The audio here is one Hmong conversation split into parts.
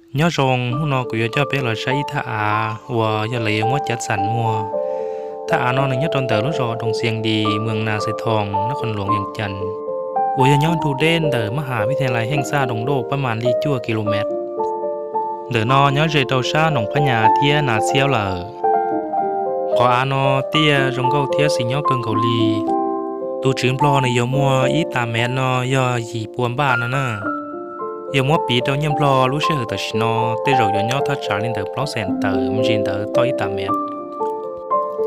Nyob zoo, hnub no kuv yuav coj peb los saib ib thaj av uas yog lawv yuav muab cav xam muag. Thaj av no nws nyob rau ntawm lub zos Doo Xias Dis, moos Nas Xais Thoos, nab qhoos luoos Vees Cas, uas yog nyob nrug deb ntawm mab has vib thaj lais Heej Xaj Doo Doj pab mas li cuaj ki lo mev. Ntawm no nyob ze rau sab Noom Phab Nyas thiab Nas Xiaub lawm. Qhov av no tiaj zoo nkauj thiab xis nyob kawg nkaus li. Tus tswv nplog nws yuav muag ib tas mev no yog yim pua npaj no na. Yog muab piv rau nyiaj nplog lub sij hawm tam sim no tej zaum yuav nyob thaj tsam li ntawm plaub xees tawm me ntsis ntawd toj ib tas mev.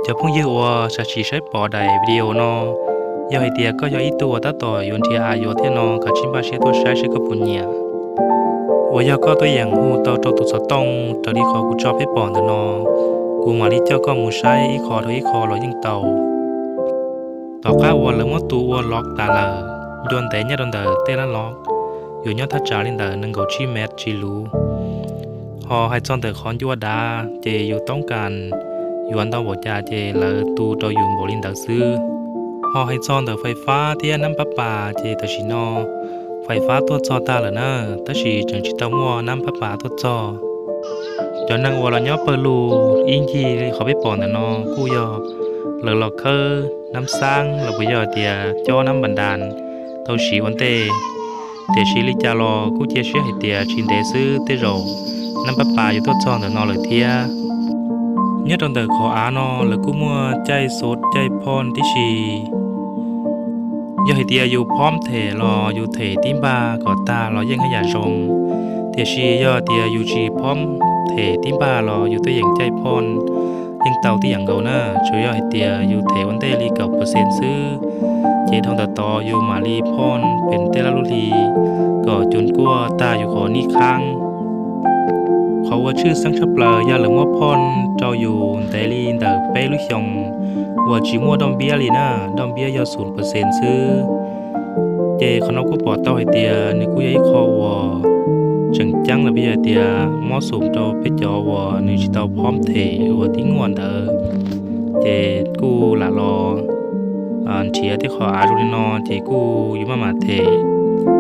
Cov phooj ywg uas sam sim saib pom daim video no, yog hais tias koj yog ib tug uas tab tom yuav nrhiav av yuav thiab no, kav tsij npaj siab tuaj saib seb koj puas nyiam. Uas yog koj tuaj yeem hu tau rau tus xov tooj raws li qhov kuv tso peb pom ntawm no, kuv mam li coj koj mus saib ib qho rau ib qho los yeej tau. Tom qab uas lawv muab tu ua lov tas lawm, ncua ntev nyob rau ntawm tej lab lov, yuav nyob thaj tsam li ntawm nees nkaum tsib mev tsis luv. Ho hais txog ntawm qhov ncua dav ces yus toob kas yuav ntau npaum cas ces lawv tu rau yus npaum li ntawd xwb. Ho hais txog ntawm fais fab thiab nab pab pas ces tam sim no fais fab tuaj txog tag lawm na, tab sis tseem tsis tau muaj nab pab pas tuaj txog. Cov neeg uas los nyob pawg lug ib ncig li qhov peb pom ntawm no kuj yog lawv los khawb nab xaab los puas yog tias cob nab npas das tau siv ua ntej. Tiam sis li cas los kuj cia siab hais tias tsis ntev xwb tej zaum nab pab pas yuav tuaj txog ntawm no lawm thiab. Nyob rau ntawm qhov av no lawv kuj muaj caij xov caij phoj tib si. Yog hais tias yus phom them los yus them tib npag kom tag los yeej haj yam zoo. Tiam sis yog tias yus tsis phom them tib npag los yus tuaj yeem caij phoj yeej tau tib yam nkaus na, tsuas yog hais tias yus them ua ntej li kaum percent xwb, ces dhau ntawm tod yus mam li phoj pem tej lab lub hli kom cus kuaj tag yus qhov nij khaab. Qhov uas tshwj xeeb tshaj plaws yog lawv muab phoj rau yus ntev li ntawm peb lub xyoos uas tsis muaj doj npiab li na, doj npiab yog xum percent xwb. Ces qhov no kuj pom tau hais tias nws kuj yog ib qho uas tseem ceeb los puas yog tias mob xum rau peb cov uas nws tsis tau phom them uas tib nyuag ntawd. Ces kuj lam los nrhiav tej qhov av zoo li no ces kuj yuav maj mam them,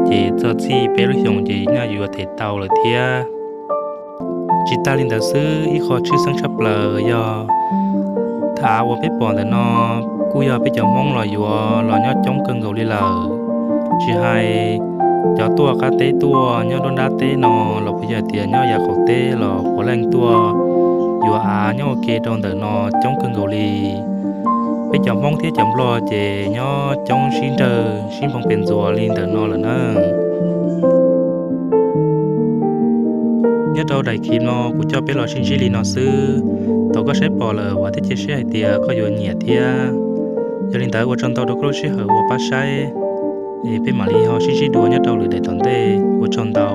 ces txog txij peb lub xyoos ces nyaj yuav them tau lawm thiab. Tsis tag li ntawd xwb, ib qho tshwj xeeb tshaj plaws yog thaj av uas peb pom ntawm no kuj yog peb cov Hmoob los yuav los nyob coob kawg nkaus li lawm. Tsis hais cov tuaj qab teb tuaj nyob nruab nrab teb no los puas yog tias nyob yav qaum teb los puav leej tuaj yuav av nyob ua ke rau ntawm no coob kawg nkaus li. Peb cov Hmoob thiab cov Nplog ces nyob coob sib nrawg sib nphoo pes ntxuas li ntawm no lawm na. Nyob rau daim clip no kuv coj peb los sib ntsib li no xwb. Thaum koj saib pom lawm vam thiab cia siab hais tias koj yuav nyiam thiab. Yog li ntawd ua tsaug ntau rau koj lub sij hawm uas pab saib, es peb mam li ho sib ntsib dua nyob rau lwm daim tom ntej. Ua tsaug ntau.